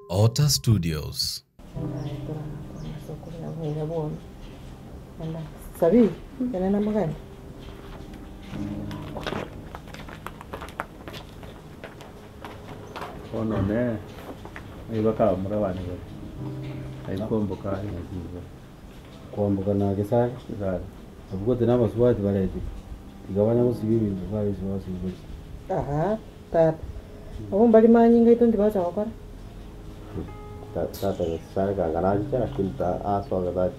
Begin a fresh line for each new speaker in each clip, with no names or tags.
Otter Studios.
Sabiri, tenena mogende.
Bono one, ngai bakabamura abana bare, ngai kwamboka aye naki iga.
Kwamboka na Gesare,
Gesare.
Abwo gose nabasubati baretire, tiga banya gosibia ebinto barisiba basibie gochia.
Ahaa, tata, abwo mbari manyinga aito ntibacha gokora.
Tata Gesare kanga nachiche lakini ta asoke tachi.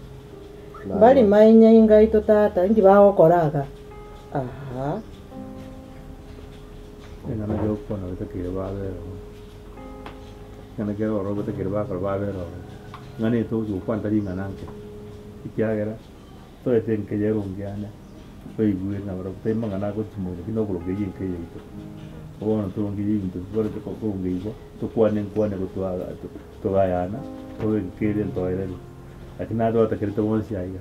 Mbari manyinga aito tata, inki bagokora iga? Ahaa.
Ring'ana ri'okwana gotakeire babere ororo, ring'ana kera ororo gotakeire bakore babere ororo, ng'a netogochi gokwana tari ring'ana nke, ekiagera toete enka eye eronge yane, toigwere nabarabwo tari mang'ana agochimonya lakini oboronge bwa enka eye yaito. Bono torongerie ebinto biborete korongeigwa, tokwane nkwane gotwaga togayana, tobe enka ere entoereru. Lakini naye twatakerete bonsi aiga,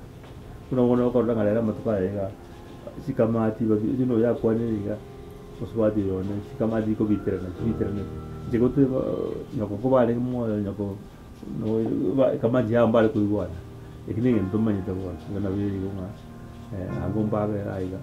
buna bono okorora ng'a rero amatuko aya igaa. Chikamati babi buna oyo akwanire iga, mosubati oyo one, chikamati chikobiterana chibiteranete. Inche goteba nyoko kobarenge moyo nyoko ba ekamati yabo mbare koigwana, eki na egento omanyete bono, igo nabo ere igo ng'a ango mbabere aiga.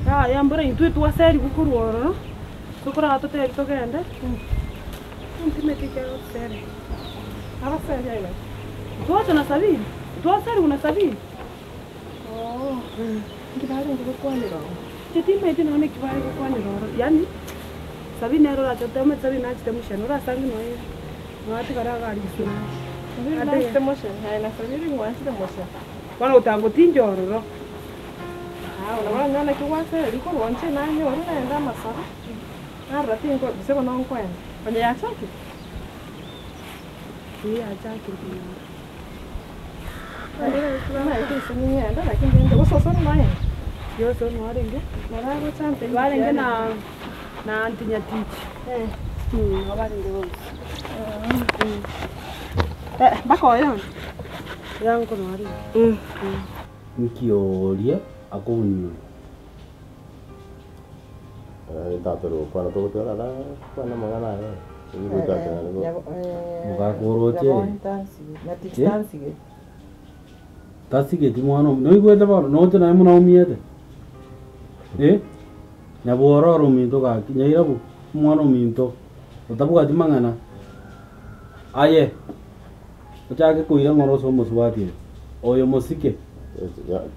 Yaya mbora intwe twaserigwe korwa ororo, tokorara totebi togende. Twacha na Sabiri, twaserigwa na Sabiri. Inche timanyeti nonya neki bare gokwanera ororo, yaani Sabiri nere orache otebe omanyete Sabiri nachete moshene, orasange nonya nonya atigare iga aria gose Bono gotanga otinche ororo. Ee yachakire konyora. Yose nwarenge, barenge na na aunty Nyatichi, nabo barenge bonsi. Yango nwarenge.
Nki oria akobuniwa?
Tata ore gokwana togotiga tata kwana amang'ana aye.
Mogaka oroche ere? Tasigeti mwana ominto, noigwete bono? Noche naye buna oumiete? Eh? Nyabwororo ominto gaki, nyairabu, omwana ominto, otabwati mang'ana, aye, ochake koira ng'ora ase omosubati oyo, oyo mosike.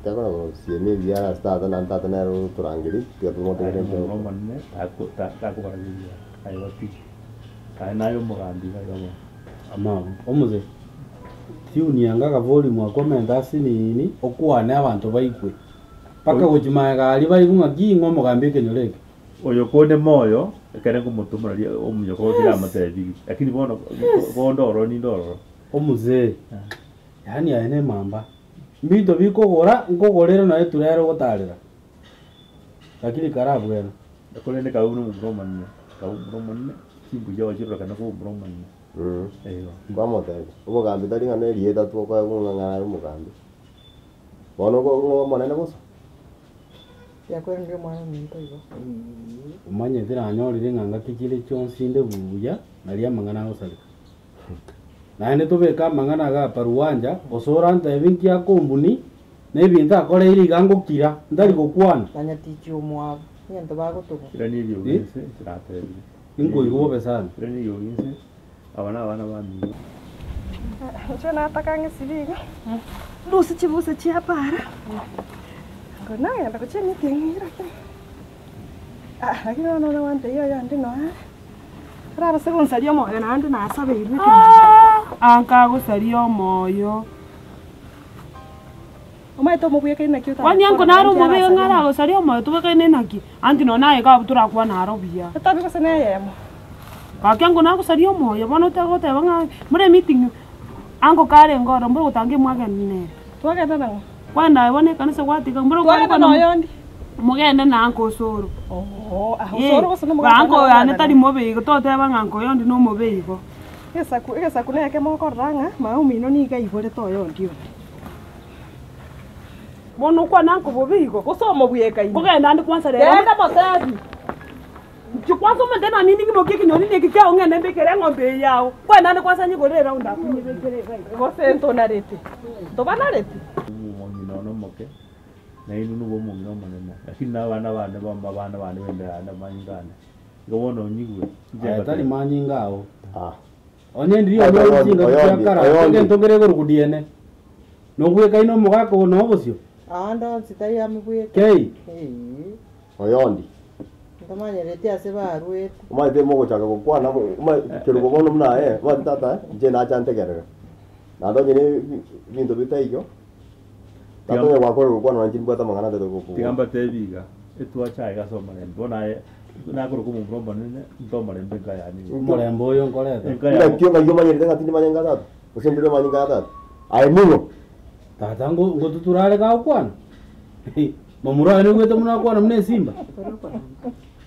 Takora gosiemia ebiara ase tata naende tata nere otorangeria, tiga tomotegerere
Aye
intwe.
momura omonene tako- ta- takobaragia ebiara, aye batige. Aye naye omogambi iga iga bono.
Amabo, omose, tune yanga akavolume ako omente asinini, okwane abanto baigwe, mpaka gochia magega aria baigwe ng'a ki ng'a omogambi ekenyoro eke.
Oyo konde moyo, ekere nkomotoma naria omonyoka oyo tiramotebirie, lakini bono konde ororo ninde ororo.
Omosee, yaani aye nemamba, mbinto bikogora, nkogorere nonya eturere ogotarera, lakini karabwene.
Korende kabe buna omomura omonene, kabe omomura omonene, chimbu chiao chirorekane koba omomura omonene. Eeh.
Kwamotebia, omogambi tari ng'a nerieta tokoegwa ng'a ng'a aye omogambi. Bono ogo ng'a omonene bosa.
Yakweranire omwana ominto igo.
Omanyete nanyorire ng'a ngaki chire chionsi inde buya, naria amang'ana agosareka. Naende tobeke amang'ana iga paruanja, gose orantebi nki akombuni, na ebinto akoreire iga ngokira, ntari gokwana.
Banyatichi omwabo, egento bagotugwa.
Ira neriogi
Eh?
inse, inche natebire.
Ninkoigwa bobe sana.
Ira neriogi inse, aba nabana bamino.
Inche nataka ng'esibe iga, ndusie chibusa chia para, ngo nagenda gochia emeeting lakini, ah lakini bono nore gwantebia oyonde noyo are, arabase gonsaria omoyo naende nasabeirwe ekebicha. Ankagosaria omoyo. Omanyete omobwekaine naki otagokora
Kwani anko nare
naki
omobe
arasaria
ng'are
omoyo.
agosaria omoyo tobwekaine naki? Anti nonye naye iga abwo torakwane aro buya.
Etabi gose na eyemo.
Gaki ango nagosaria omoyo bono otagoteba ng'a more emeeting ango karenge oro mboro gotanga emwageni nere.
Twagenda nang'o?
Kwenda aye bono ekanisa gwatiga mboro
Twagenda
kwana
na oyondi?
Mogende na anko osoro.
Oo, ah,
Eh,
osoro gose nomogaka
anko
one
oyo ane
oragane.
tari mobe igo toteba ng'a anko oyondi nomobe igo.
Egesaku, egesaku neke mokorora ng'a mama omino nigo aiborete oyondi onde.
Bono okwane anko bobe igo.
Gose omobwekaine.
Kogenda ande kwansa rero.
Genda motebi.
Inche kwanza omanyete namini ng'imokie ekenyoni neke kiao ng'ende mbekere eng'ombe eye yao. Kwenda ande kwansa nyigorere eround abwo nyebekere iga iga.
Gose ntonarete? Ntobanarete?
Omong'ina one omoke, na inwe nigo omong'ina omonene, lakini na abana bane bamo abana bane bende ande amanyinga ane. Igo bono onyigwe, inche
Aya tari
ngoteba.
manyinga ao.
Ah.
Onye ndiria
Oyondi,
onyore chingaki chia
oyondi,
kare,
oyondi.
egento nkere igoro DNA. Nobwekaine omogaka ogo na obosio.
Aande onsi tari amobweke.
Kei.
Ee.
Oyondi.
Ntomanyereti ase barwete.
Omanyete mogochaka gokwana kerubo bono buna aye, omanyete tata inche nacha ntegerere. Naende onye ne ebinto bitaiyo, tata onye gwakorire gokwana nainche nimbwate amang'ana atete
Tiga
gokobua.
mbatebi iga, etwacha aiga ase omorembe, bono aye nakoroka omomura omonene, nte omorembe enka yane iga.
Omorembe oyo nkoreta.
Enka yabo.
Ng'aki ng'ai omanyerete ng'a tindi manyinga tata? Gose ndire manyinga ya tata? Aye ning'o?
Tata ngotutura are gagokwana? Momura oye naigwete buna akwana buna esimba?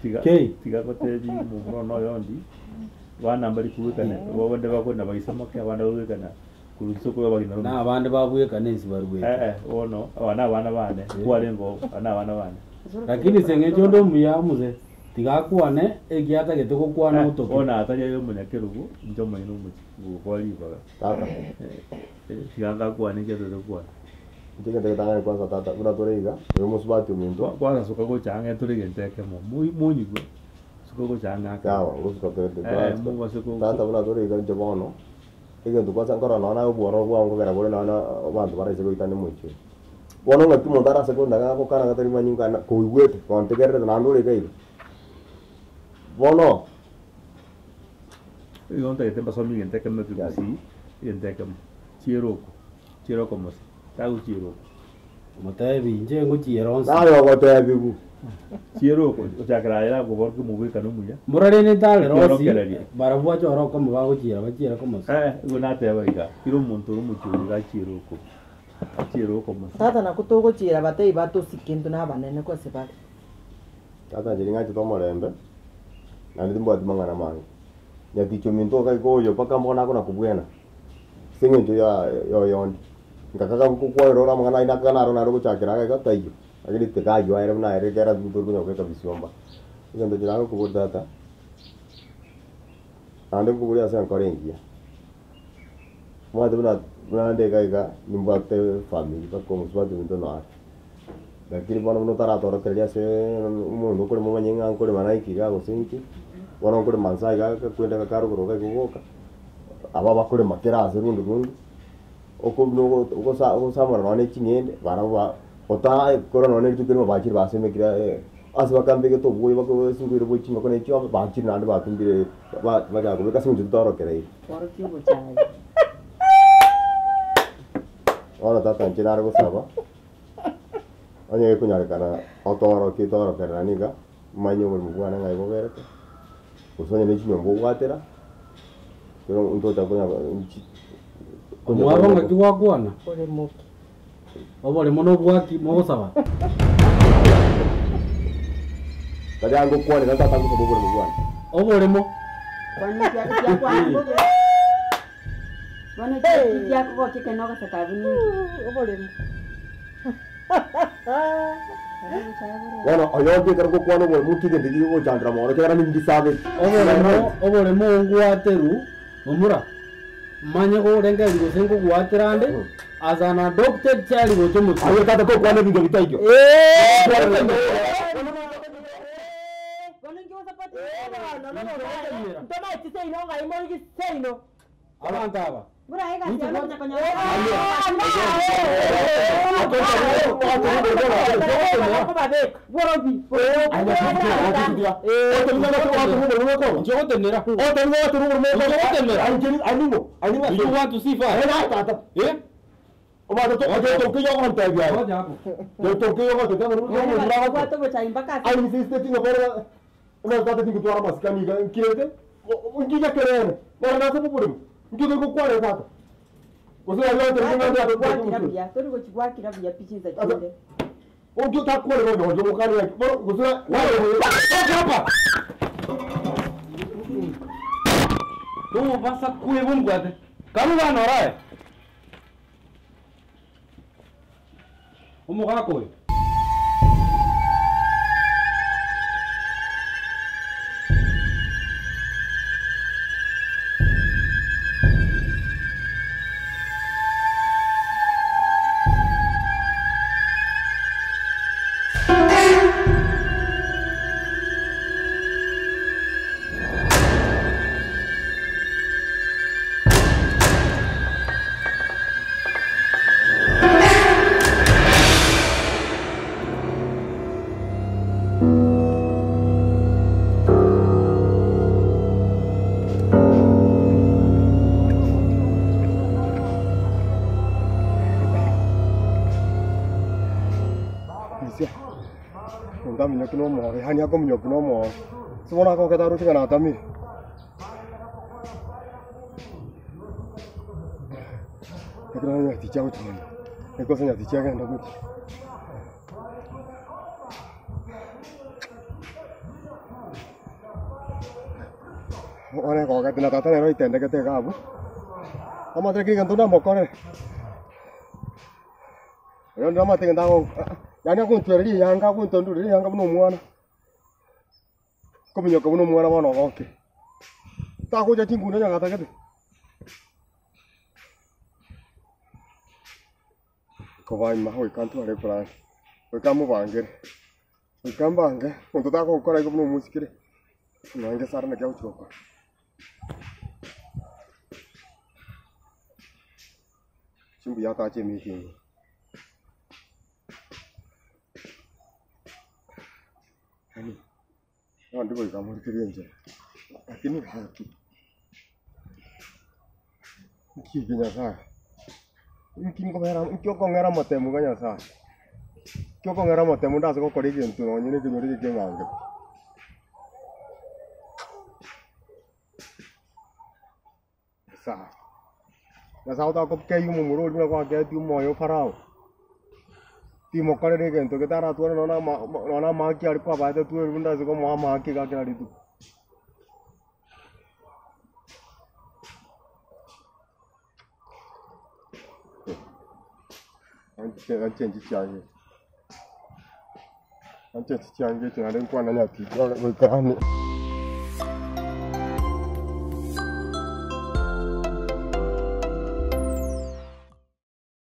Tiga
Kei.
tiga gotebi momura one oyondi, bana mbari kobwekana, abande bakona baise moke, abande babwekana korwa inse okoba abageni
Na
barume.
abande babwekana ensi baruete.
Eh eh, bono aba na abana bane, kwarenge oo, aba na abana bane.
Lakini ase eng'encho onde omuya omose, tiga akwane eki atagete gokwana
Eh,
otoke.
bono atari aye omonyakerogo, inche omonyene omochie gokoa ribaga.
Tata.
Tiga ngakwane eki atagete gokwana.
Inche egento getang'ani kwanza tata, buna tore iga, oyo omosubati ominto.
Kwagasoka gocha ang'e tore egento ekemo, monyigwe, soka gocha ang'e ake.
Sawa, ngosuka tore
Eh, mobase ko-
Tata buna tore iga inche bono, egento kwanza nkorora nonya naye obwororo bwao nkogera bore nonya abanto baraise goitana omochie oyo. Bono ng'aki omonto arase kondaga agokana gatari manyinga ane koigwete, kontegererete naende ore iga iga. Bono.
Igo ntagete mbasomie egento ekemo ekegusii, egento ekemo, chiera oko, chiera okomosa, tagochiera oko.
Motebi, inche ngochiera onsi.
Naye ogotebigu.
Chiera oko, gochakera aye nakoboka omobwekano omuya.
Mbora rende ntarera onsi,
Ekiorokererio.
barabwo bachore okomo bagochiera bachiere komosa.
Eh, igo nateba iga, kera omonto ore omochie oyo iga achiere oko, achiere okomosa.
Tata nakwo togochiera batebie batosike intwe na abanene gose bare.
Tata inche ning'achete omorembe, naende timbwati mang'ana mange. Nyatichi ominto okaika oyo mpaka bono akona kobwena, ase eng'encho ya ya oyondi. Nkakaga gokwanera ore amang'ana ayio nakaga naro nare gochakera iga iga taiyo, lakini tiga aywo aere buna aere ekero tori konya kobeka bisiomba. Egento inche nagokoboria tata, naende nkoboria ase enkoro engiya, omanyete buna buna nde iga iga nimbwate efamiri mpaka omosubati ominto noare. Lakini bono buna otaratorokereria aseee omonto okorema omanye ng'a nkorema naiki iga gose inki, bono nkorema nsa iga kwenda karogoro iga igo goka, aba bakorema kera ase rundu rundu, oko buna ogosa ogosamora nonye na ching'ende barabwo ba otaakora nonye na rituko erimo bachire basemekire ase bakambegete obwoyo bakosingoire bwe chingoko na chiombe bachire naende batumbire ba bachaka kobeka ase eng'encho totorokereiri.
Kworokia obochai.
Bono tata inche nare gosaba. Onye gekonyarekana otoorokie toorokererane iga, omanye oborimo bwane ng'ai boberete, gose onye ne chinyomba obwatera, ekero ntocha konya nchi konya
Omwabo ng'aki gwakwana?
Ore moki.
Oborimo nobwaki mogosaba?
Tari angokwanera tata ngosaba oboremo bwane.
Oboremo.
Bono ekiagera kiakogokia ekero nogoseka abwo ninki?
Oboremo.
Bono oyonde ekero ngokwana oboremo nki egento kegochandera mono ekiagera nindisabeti.
Oboremo, oboremo ongwaterwu, momura, manye gorengereria gose nkogwatera ande, as an adopted child gocha omotwe.
Aye tata tokwana ebinto bitaiyo.
Bono inki ogosapoti?
Ntomaeti seino ng'ai morigi seino.
Abanto aba.
Buna egasi yane konya konyora
Nchogotenera. Nchogotenera. You want to see fire? Eh?
Omanyete gento ki ogontebia aye?
Ngoja hapo.
Gento ki ogontebia ng'a
Yaani
omomura agote?
bakobwata obochai mpaka ase
I insisted ng'a bono omanyete tata tingotwara amasikani iga nkirete, nkinya kerene, nere nase oboremo, nki otori gokwanera tata? Gose aye oancherete ng'a tata
Gwakira
omochie.
buya, tori gochi gwakira buya pi chinsa
Asa
chinde.
onki otakwanera onye oyo omokani gaki bono gose toka hapa!
Tobasa kweba ombwate. Karue bana orae. Omogaka oyo.
Isia, monto aminyoki na omoro, yaani akominyoki na omoro, ase bono akogokera aroche ng'a natamire. Ekero nyatichi agochia nyuma, ekosa nyatichi agenda gochia. Bono ekogokera na tata nere oitendekete iga abwo, amatere kera egento namokorere. Oyo ndamate egento ago yaani agontwera riyanga agontondorera riyanga buna omwana, kominyoka buna omwana bono ogokire. Tagocha chinguru onye gatagete. Kobaima goika ntware eplan, goika mobangere, goika mbange, monto tagokora igo buna omosikire, nonye sara naki agochi gokora. Chimbuya atache emeeting. Yaani abande goika morikerie enchera, lakini gaki, nki eke Nyasaye, nki nkobera nki okong'era amatemu iga Nyasaye, nki okong'era amatemu ndase gokora egento nonye na ekenyoro eke keng'ange. Nyasae. Nyasae otakokeyia omomura oria buna gwakeetie omoyo o Farao, timokorera egento getaratware nonya na ama nonya na amahaki aria kwabaete tweri buna ase komoa amahaki iga kera rituko. Anche chiange, anche chiange echi naende nkwana nyatichi goika yaani.